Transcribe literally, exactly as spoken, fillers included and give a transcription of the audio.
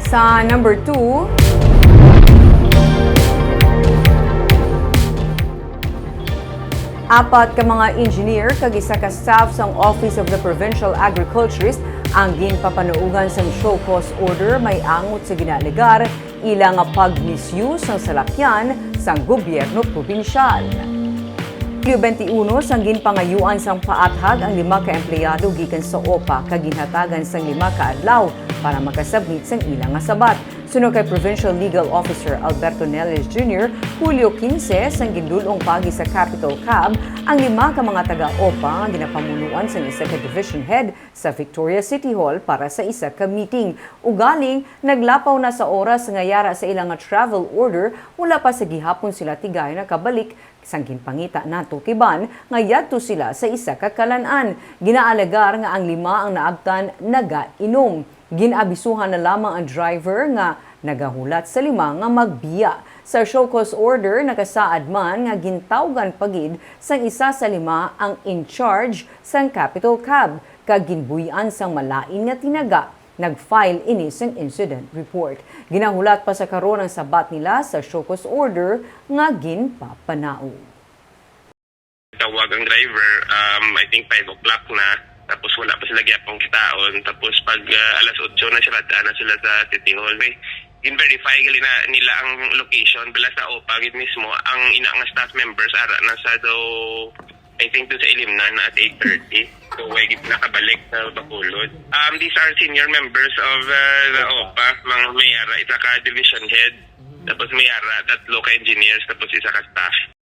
Sa number two, apat ka mga engineer kag isa ka staff sang Office of the Provincial Agriculturist ang ginpapanaugan sang show cause order may angot sa ginaalegar ila nga pag-misuse sang salakyan sang gobyerno probinsyal. Hulyo twenty-one sang ginpangayuan sang paathag ang lima ka empleyado gikan sa OPA kag ginhatagan sang lima ka adlaw para makasubmit sang ila nga sabat. Suno kay Provincial Legal Officer Alberto Neles Junior, Hulyo quince sang gindul-ong paagi sa Capitol Cab ang lima ka mga taga-OPA nga ginapamunuan sang isa ka division head sa Victoria City Hall para sa isa ka meeting. Ugaling, naglapaw na sa oras nga yara sa ila nga travel order, wala pa sa gihapon sila tigayon nakabalik sang ginpangita nato kiban nga yadto sila sa isa ka kalan-an. Ginaalegar nga ang lima ang naabtan nagainom. Gin-abisuhan na lamang ang driver nga nagahulat sa lima nga magbiya. Sa show cause order, nakasaad man nga gintawgan pa gid sang isa sa lima ang in charge sang Capitol Cab kag ginbuy-an sang malain nga tinaga. Nag-file ini sang incident report. Ginahulat pa sa karon ang sabat nila sa show cause order nga ginpapanaog. Tawag ang driver, um, I think five o'clock na. Tapos wala pa sila gyapon kitaon. Tapos pag ah, alas otso na sila, daan na sila sa City Hall. May gin-verify gali na nila ang location, bala sa OPA gid mismo. Ang ina nga staff members ara na sa do, I think, doon sa Ilimnan na at eight thirty. So, way gid nakabalik sa Bacolod. Um, these are senior members of uh, the OPA. Mga may ara, isa ka division head. Tapos may ara, tatlo ka engineers, tapos isa ka staff.